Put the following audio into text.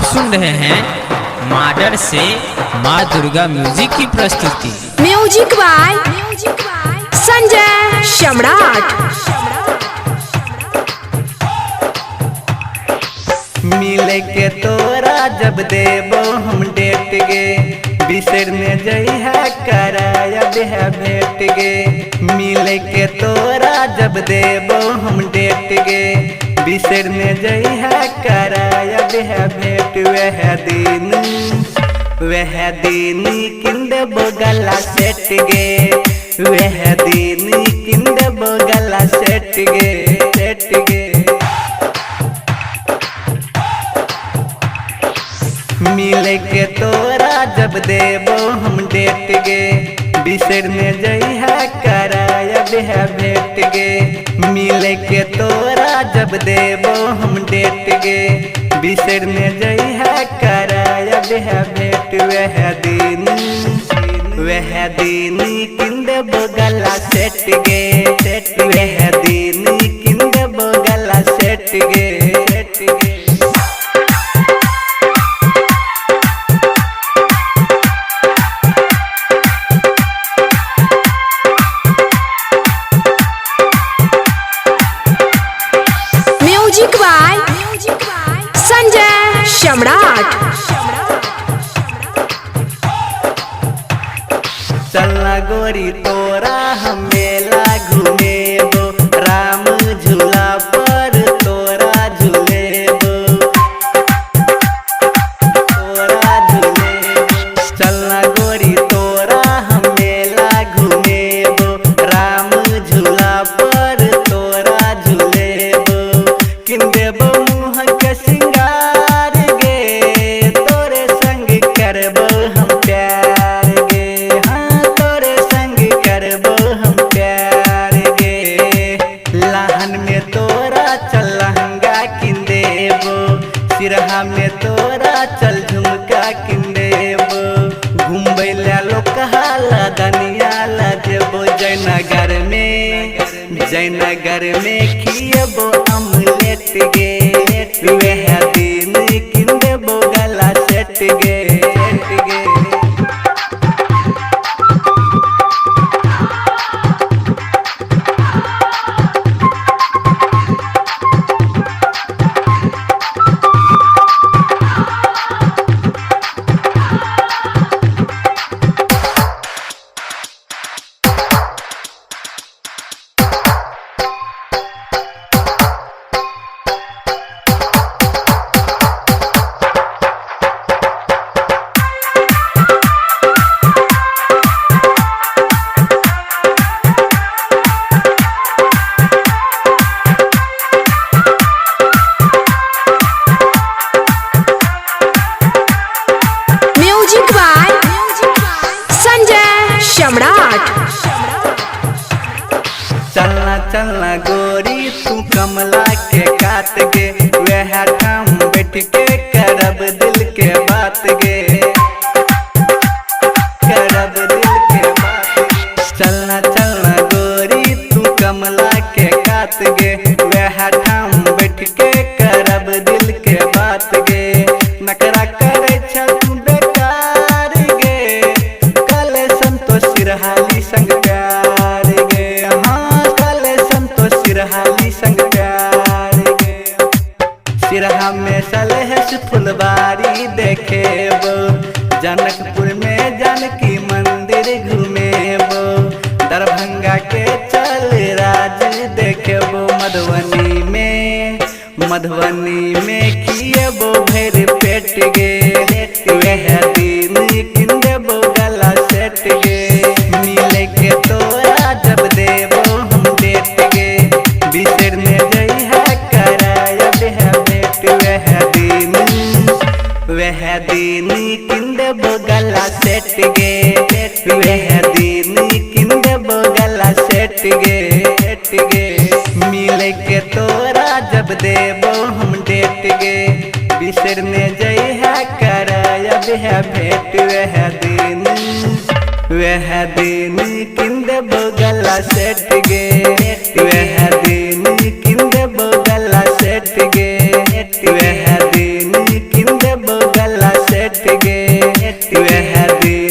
सुन रहे हैं माडर से माँ दुर्गा म्यूजिक की प्रस्तुति। म्यूजिक बाय संजय सम्राट। मिले के तोरा जब देबो हम डेट गे, बिसर ने जइहा करायब है भेट गे। मिले के तोरा जब देबो हम डेट गे, बिसर ने जइहा करायब है भेट। वह दिन किन देबो गला सेट गे, वह दिन किन देबो गला सेट गे, सेट गे। मिले के तोरा जब देबो हम डेट गे, बिसर ने जइहा करायब है भेट गे। मिले के तोरा जब देबो हम डेट गे, बिसर ने जइहा करायब है भेट। वह दिन किन देबो गला सेट गे, सेट। वह दिन किन देबो गला सेट गे, सेट गे। म्यूजिक बाय संजय सम्राट। चलना गोरी तोरा हम मेला घुमेबो, राम झूला पर तोरा झूलेबो, तोरा झूलेबो। चलना गोरी तोरा हम मेला घुमेबो, राम झूला पर तोरा झूलेबो। किन देबो मुँह के सिंगार गे, तोरे संग करबो हम प्यार गे। हाँ तोरे संग करबो हम प्यार गे। लाहन में तोरा चल लहंगा किन देबो, सिरहा में तोरा चल झुमका किन देबो। घूमबै ला लोकहाला दनिया ला जेबो, जयनगर में, जयनगर में खिएबो अमलेट गे। वह दिन किन देबो गला सेट गे, सेट गे। म्यूजिक बाय संजय सम्राट। चलना चलना गोरी तू कमला के काट गे, वह ठाम बैठ के करब दिल के बात गे, करब दिल के बात। चलना चलना गोरी तू कमला के काट गे, वह ठाम बैठ के करब दिल के बात गे। नकरा करे छ तू बेकार गे, कल संतोष सिरहाली संग प्यार गे। हाँ कल संतोष सिरहाली संग प्यार गे। सिरहा में सलहस फुलबारी देखेबो, जनकपुर में जानकी मंदिर घुमेबो। दरभंगा के चल राज देखेबो, मधुबनी में, मधुबनी में खिएबो भरि पेट गे। वह दिन किन देबो गला सेट गे। मिले के तोरा जब देबो हम डेट गे, बिसर ने जइहा करायब है भेट। वह दिन किन देबो गला सेट गे, वह दिन किन देबो गला सेट गे, सेट गे। मिले के तोरा जब देबो हम डेट गे, बिसर ने जइहा करायब है भेट। वह दिन किन देबो गला सेट गे, वह दिन किन देबो गला सेट गे। वह दिन किन देबो वह दिन।